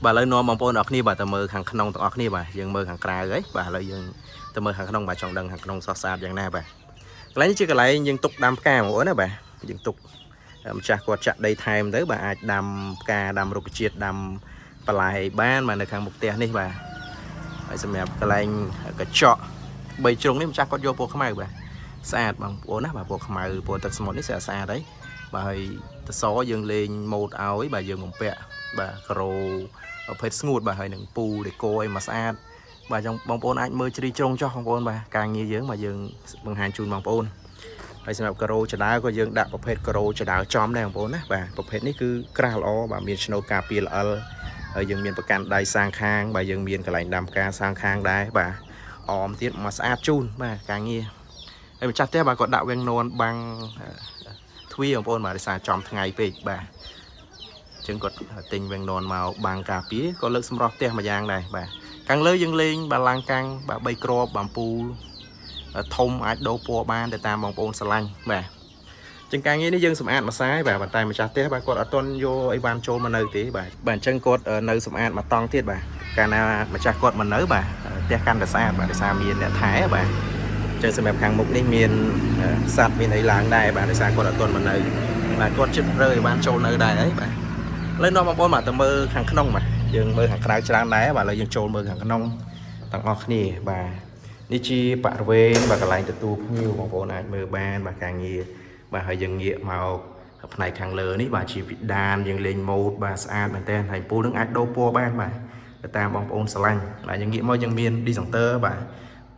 បាទឥឡូវនាំបងប្អូនអរគ្នាបាទទៅមើលខាងក្នុងទាំងអស់គ្នាបាទយើងមើលខាងក្រៅហើយបាទឥឡូវយើងទៅមើលខាងក្នុងបាទចង់ដឹងខាងក្នុងសោះស្អាតយ៉ាងណាបាទកន្លែងនេះជាកន្លែងយើងទុកដាំផ្កាបងប្អូនណាបាទយើងទុកម្ចាស់គាត់ចាក់ដីថែមទៅបាទអាចដាំផ្កាដាំរុក្ខជាតិដាំបន្លែបានបាទនៅខាងមុខផ្ទះនេះបាទហើយសម្រាប់កន្លែងកញ្ចក់បីជ្រុងនេះម្ចាស់គាត់យកពណ៌ខ្មៅបាទស្អាតបងប្អូនណាបាទពណ៌ខ្មៅពណ៌ទឹកសមុទ្រនេះស្អាតស្អាតហើយបាទហើយតសយើងលេងម៉ូតឲ្យបាទយើងបំពាក់បាទការ៉ូប្រភេទស្ងួតបាទហើយនឹងពូដេកូអីមកស្អាតបាទចង់បងប្អូនអាចមើលជ្រីជ្រុងចោះបងប្អូនបាទការងារយើងបាទយើងបង្ហាញជូនបងប្អូនហើយសម្រាប់ការ៉ូចដើក៏យើងដាក់ប្រភេទការ៉ូចដើចំដែរបងប្អូនណាបាទប្រភេទនេះគឺក្រាស់ល្អបាទមានឆ្នូតការពារល្អិលហើយយើងមានប្រកាន់ដៃសាងខាងបាទយើងមានកន្លែងដាំផ្កាសាងខាងដែរបាទអមទៀតមកស្អាតជូនបាទការងារហើយម្ចាស់ផ្ទះបាទគាត់ដាក់វាំងននបាំងទ្វារបងប្អូនបាទដោយសារចំថ្ងៃពេកបាទ ចឹងគាត់ទិញវាំងននមកបាំងការពារក៏លើកសម្រស់ផ្ទះមួយយ៉ាងដែរបាទខាងលើយើងលេងបាទឡាំងកាំងបាទ3គ្រាប់បំពូលធំអាចដូរពណ៌បានទៅតាមបងប្អូនស្រឡាញ់បាទចឹងការងារនេះយើងសម្អាតមួយសាយបាទប៉ុន្តែម្ចាស់ផ្ទះបាទគាត់អត់ទាន់យកអីវ៉ាន់ចូលមកនៅទេបាទបាទអញ្ចឹងគាត់នៅសម្អាតមួយតង់ទៀតបាទកាលណាម្ចាស់គាត់មកនៅបាទផ្ទះកាន់តែស្អាតបាទដោយសារមានអ្នកថែបាទចឹងសម្រាប់ខាងមុខនេះមានសត្វមានអីឡើងដែរបាទដោយសារគាត់អត់ទាន់មកនៅបាទគាត់ចិត្តរើអីវ៉ាន់ចូលនៅដែរអីបាទ ឥឡូវនាំបងប្អូនបាទទៅមើលខាងក្នុងបាទយើងមើលខាងក្រៅច្រើនដែរបាទឥឡូវយើងចូលមើលខាងក្នុងទាំងអស់គ្នាបាទនេះជាបរិវេណបាទកន្លែងទទួលភ្ញៀវបងប្អូនអាចមើលបានបាទការងារបាទហើយយើងងាកមកផ្នែកខាងលើនេះបាទជាពិដានយើងលេងម៉ូតបាទស្អាតមែនទែនហើយពូលនឹងអាចដូរពណ៌បានបាទទៅតាមបងប្អូនស្រឡាញ់បាទយើងងាកមកយើងមាន disjoncteur បាទ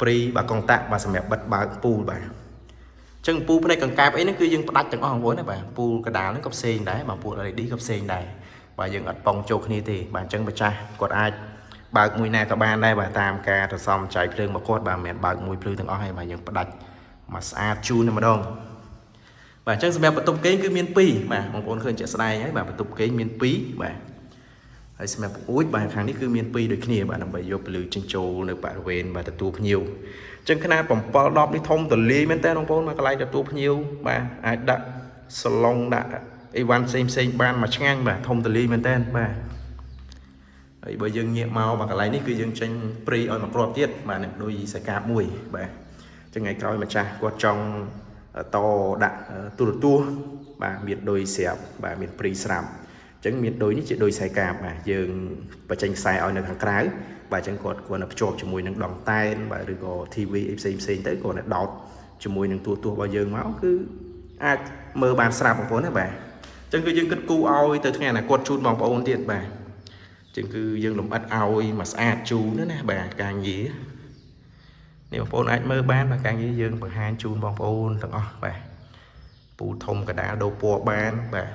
ព្រីបាទកុងតាក់បាទសម្រាប់បិទបើកពូលបាទចឹងពូផ្នែកកង្កែបអីហ្នឹងគឺយើងផ្ដាច់ទាំងអស់បងប្អូនណាបាទពូលកដាលហ្នឹងក៏ផ្សេងដែរបាទពូល LED ក៏ផ្សេងដែរ បាទយើងអត់ប៉ងចូលគ្នាទេបាទអញ្ចឹងម្ចាស់គាត់អាចបើកមួយណាក៏បានដែរបាទតាមការទៅសំចៃភ្លើងមកគាត់បាទមិនមែនបើកមួយភ្លឺទាំងអស់ទេបាទយើងផ្ដាច់មកស្អាតជូនតែម្ដងបាទអញ្ចឹងសម្រាប់បន្ទប់គេងគឺមាន2បាទបងប្អូនឃើញជាក់ស្ដែងហើយបាទបន្ទប់គេងមាន2បាទហើយសម្រាប់បង្អួចបាទខាងនេះគឺមាន2ដូចគ្នាបាទដើម្បីយកពលឺចិញ្ចូលនៅបរិវេណបាទទទួលភ្ញៀវអញ្ចឹងຂະຫນាត7 10នេះធំទលាយមែនតើបងប្អូនមកកន្លែងទទួលភ្ញៀវបាទអាចដាក់សឡុងដាក់អីវ៉ាន់ផ្សេងផ្សេងបានមកឆ្ងាញ់បាទធំទលាយមែនតើបាទហើយបើយើងងាកមកបាទកន្លែងនេះគឺយើងចេញព្រីឲ្យមកគ្រាប់ទៀតបាទនេះដូចសកាបមួយបាទចឹងថ្ងៃក្រោយម្ចាស់គាត់ចង់តដាក់ទូរទស្សន៍បាទមានដូចស្រាប់បាទមានព្រីស្រាប់អញ្ចឹងមានដូចនេះជាដូចខ្សែកាបបាទយើងបញ្ចេញខ្សែឲ្យនៅខាងក្រៅបាទអញ្ចឹងគាត់គាត់នៅភ្ជាប់ជាមួយនឹងដងតែនបាទឬក៏ TV អីផ្សេងផ្សេងទៅគាត់នៅដោតជាមួយនឹងទូរទស្សន៍របស់យើងមកគឺអាចមើលបានស្រាប់បងប្អូនណាបាទអញ្ចឹងគឺយើងគិតគូរឲ្យទៅថ្ងៃអនាគតជូនបងប្អូនទៀតបាទអញ្ចឹងគឺយើងលំអិតឲ្យមកស្អាតជូនណាបាទការងារនេះបងប្អូនអាចមើលបានបាទការងារយើងបង្ហាញជូនបងប្អូនទាំងអស់បាទពូធំកដាលដូរពណ៌បានបាទ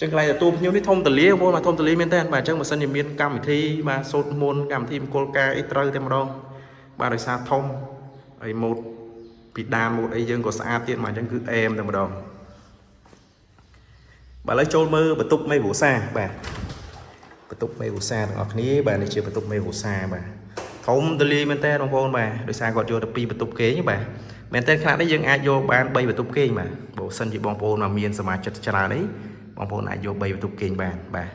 ចឹងកន្លែងទទួលភ្ញៀវនេះធំទលាបងប្អូនបាទធំទលាមែនតើបាទអញ្ចឹងបើសិនជាមានកម្មវិធីបាទសូត្រមន្តកម្មវិធីមង្គលការអីត្រូវតែម្ដងបាទដោយសារធំហើយម៉ូតពីដានម៉ូតអីយើងក៏ស្អាតទៀតបាទអញ្ចឹងគឺអែមតែម្ដងបាទឥឡូវចូលមើលបន្ទប់មេគ្រួសារបាទបន្ទប់មេគ្រួសារទាំងអស់គ្នាបាទនេះជាបន្ទប់មេគ្រួសារបាទធំទលាយមែនតើបងប្អូនបាទដោយសារគាត់យកទៅពីរបន្ទប់គេងបាទមែនតើខ្លះនេះយើងអាចយកបាន3បន្ទប់គេងបាទបើសិនជាបងប្អូនមកមានសមាជិកច្រើនអីបងប្អូនអាចយក3បន្ទប់គេងបានបាទ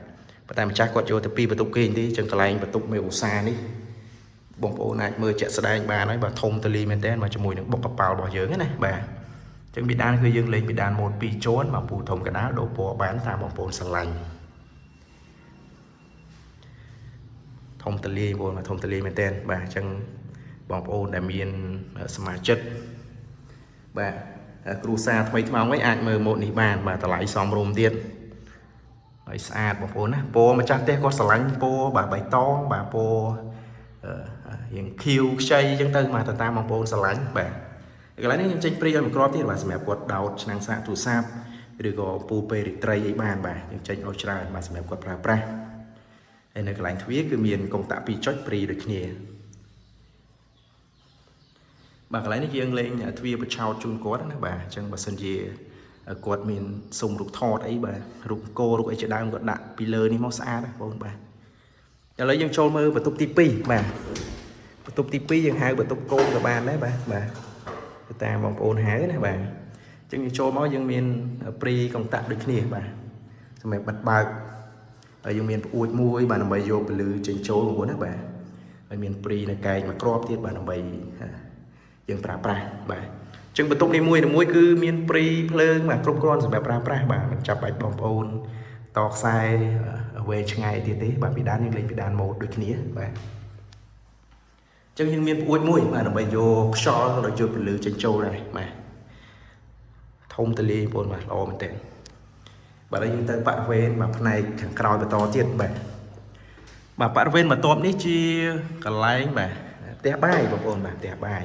ប៉ុន្តែម្ចាស់គាត់យកទៅពីរបន្ទប់គេងទេចឹងកន្លែងបន្ទប់មេឧស្សាហ៍នេះបងប្អូនអាចមើលជាក់ស្ដែងបានហើយបាទធំទលាយមែនតើបាទជាមួយនឹងបុកកប៉ាល់របស់យើងណាបាទចឹងបិតានគឺយើងលេងបិតានម៉ូត2ជាន់បាទពូធំកដាលដូរពណ៌បានតាមបងប្អូនស្រឡាញ់ធំទលាយបងប្អូនបាទធំទលាយមែនតើបាទអញ្ចឹងបងប្អូនដែលមានសមាជិកបាទគ្រួសារថ្មីថ្មោងអីអាចមើលម៉ូតនេះបានបាទតម្លៃសមរម្យទៀតហើយស្អាតបងប្អូនណាពណ៌ម្ចាស់ផ្ទះគាត់ស្រឡាញ់ពណ៌បាទបៃតងបាទពណ៌អឺរៀងខៀវខ្ចីអញ្ចឹងទៅបាទទៅតាមបងប្អូនស្រឡាញ់បាទកន្លែងនេះខ្ញុំចេញព្រីឲ្យមួយគ្រាប់ទៀតបាទសម្រាប់គាត់ដោតឆ្នាំងសាកទូរស័ព្ទឬក៏ពូពេលរាត្រីអីបានបាទយើងចេញឲ្យច្រើនបាទសម្រាប់គាត់ប្រើប្រាស់ហើយនៅកន្លែងទ្វារគឺមានកុងតាក់2ចុចព្រីដូចគ្នាបាទកន្លែងនេះយើងលេងទ្វារបឆោតជូនគាត់ណាបាទអញ្ចឹងបើសិនជាគាត់មានសុំរូបថតអីបាទរូបគោរូបអីជាដើមគាត់ដាក់ពីលើនេះមកស្អាតណាបងបាទឥឡូវយើងចូលមើលបន្ទប់ទី2បាទបន្ទប់ទី2យើងហៅបន្ទប់កូនក៏បានដែរបាទបាទទៅតាមបងប្អូនហៅណាបាទអញ្ចឹងយើងចូលមកយើងមានព្រីកុងតាក់ដូចគ្នាបាទសម្រាប់បិទបើក ហើយយើងមានប្អួចមួយបាទដើម្បីយកពលឺចេញចូលបងប្អូនណាបាទហើយមានព្រីនៅកែងមួយគ្រាប់ទៀតបាទដើម្បីយើងប្រើប្រាស់បាទចឹងបន្ទប់នេះមួយមួយគឺមានព្រីភ្លើងបាទគ្រប់គ្រាន់សម្រាប់ប្រើប្រាស់បាទមិនចាំបាច់បងប្អូនតខ្សែវែងឆ្ងាយទៀតទេបាទពីដានយើងលេងពីដានម៉ូតដូចគ្នាបាទចឹងយើងមានប្អួចមួយបាទដើម្បីយកខ្យល់ដល់យកពលឺចេញចូលដែរបាទធំទលាយបងប្អូនបាទល្អមែនទែនបាទហើយយើងទៅបរិវេណបាទផ្នែកខាងក្រោយបន្តទៀតបាទបាទបរិវេណបន្ទាប់នេះជាកន្លែងបាទផ្ទះបាយបងប្អូនបាទផ្ទះបាយ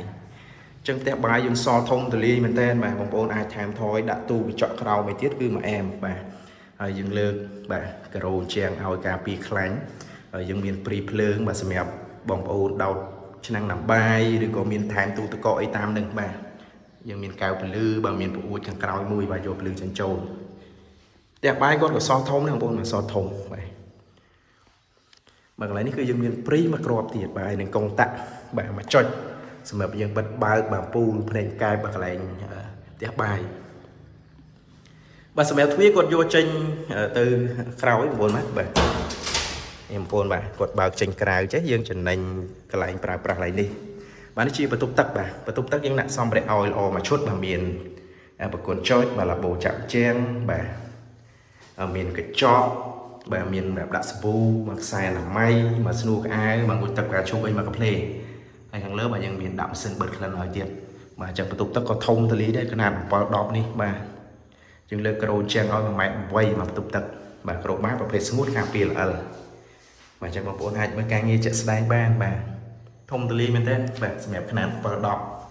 ចឹងផ្ទះបាយយើងសល់ធំទលាយមែនទែនបាទបងប្អូនអាចថែមថយដាក់ទូកញ្ចក់ក្រោមឯទៀតគឺមួយអែមបាទហើយយើងលើកបាទការ៉ូជាងឲ្យការពារខ្លាញ់ហើយយើងមានព្រីភ្លើងបាទសម្រាប់បងប្អូនដោតឆ្នាំងដាំបាយឬក៏មានថែមទូទឹកកកអីតាមនឹងបាទយើងមានកែវពលឺបាទមានប្អួចខាងក្រោយមួយបាទយកពលឺចេញចូលផ្ទះបាយគាត់ក៏សល់ធំដែរបងប្អូនបាទសល់ធំបាទបាទកន្លែងនេះគឺយើងមានព្រីមួយគ្រាប់ទៀតបាទហើយនឹងកុងតាក់បាទមួយចុចសម្រាប់យើងបិទបើកបាទពូលភ្នែកកែបបាទកន្លែងផ្ទះបាយបាទសម្រាប់ទ្វារគាត់យកចេញទៅក្រោយបងប្អូនបាទបាទនេះបងប្អូនបាទគាត់បើកចេញក្រៅចេះយើងចំណេញកន្លែងប្រើប្រាស់កន្លែងនេះបាទនេះជាបន្ទប់ទឹកបាទបន្ទប់ទឹកយើងដាក់សម្ភារៈឲ្យល្អមួយឈុតបាទមានប្រគុណចុចបាទឡាបូចាក់ជាងបាទមានកញ្ចក់បាទមានបែបដាក់សាប៊ូមួយខ្សែអនាម័យមួយស្នួរក្អៅមួយងូតទឹកផ្កាឈូកអីមកកាផ្លេហើយខាងលើបាទយើងមានដាក់ម៉ាស៊ីនបិទក្លិនឲ្យទៀតបាទអញ្ចឹងបន្ទប់ទឹកក៏ធំទលីដែរຂະຫນាត7 10នេះបាទយើងលើកក្រូជាងឲ្យ1ម៉ែត្រ8មកបន្ទប់ទឹកបាទក្រូបាប្រភេទស្ងួតការពារល្អិលបាទអញ្ចឹងបងប្អូនអាចមើលការងារជាក់ស្ដែងបានបាទធំទលីមែនទែនបាទសម្រាប់ຂະຫນាត7 10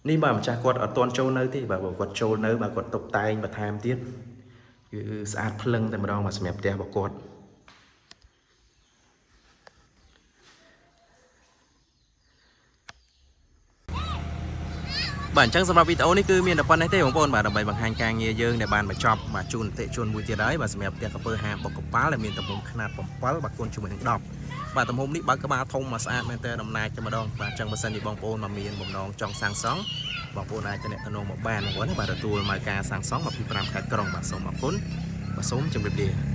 នេះបាទម្ចាស់គាត់អត់ទាន់ចូលនៅទេបាទបើគាត់ចូលនៅបាទគាត់តុបតែងបន្ថែមទៀតគឺស្អាតភ្លឹងតែម្ដងបាទសម្រាប់ផ្ទះរបស់គាត់បាទអញ្ចឹងសម្រាប់វីដេអូនេះគឺមានតែប៉ុណ្្នេះទេបងប្អូនបាទដើម្បីបង្ហាញការងារយើងដែលបានបញ្ចប់បាទជូនអតិថិជនមួយទៀតហើយបាទសម្រាប់ផ្ទះកាពើ5បុកកប៉ាល់ដែលមានទំហំខ្នាត7បាទគុណជាមួយនឹង10បាទទំហំនេះបើកក្បាលធំមកស្អាតមែនទែនដំណើរតែម្ដងបាទអញ្ចឹងបើសិនជាបងប្អូនមកមានបំណងចង់សាងសង់បងប្អូនអាចទំនាក់ទំនងមកបានបងប្អូនណាបាទទទួលមកការសាងសង់25ខេត្តក្រុងបាទសូមអរគុណបាទសូមជម្រាបលា។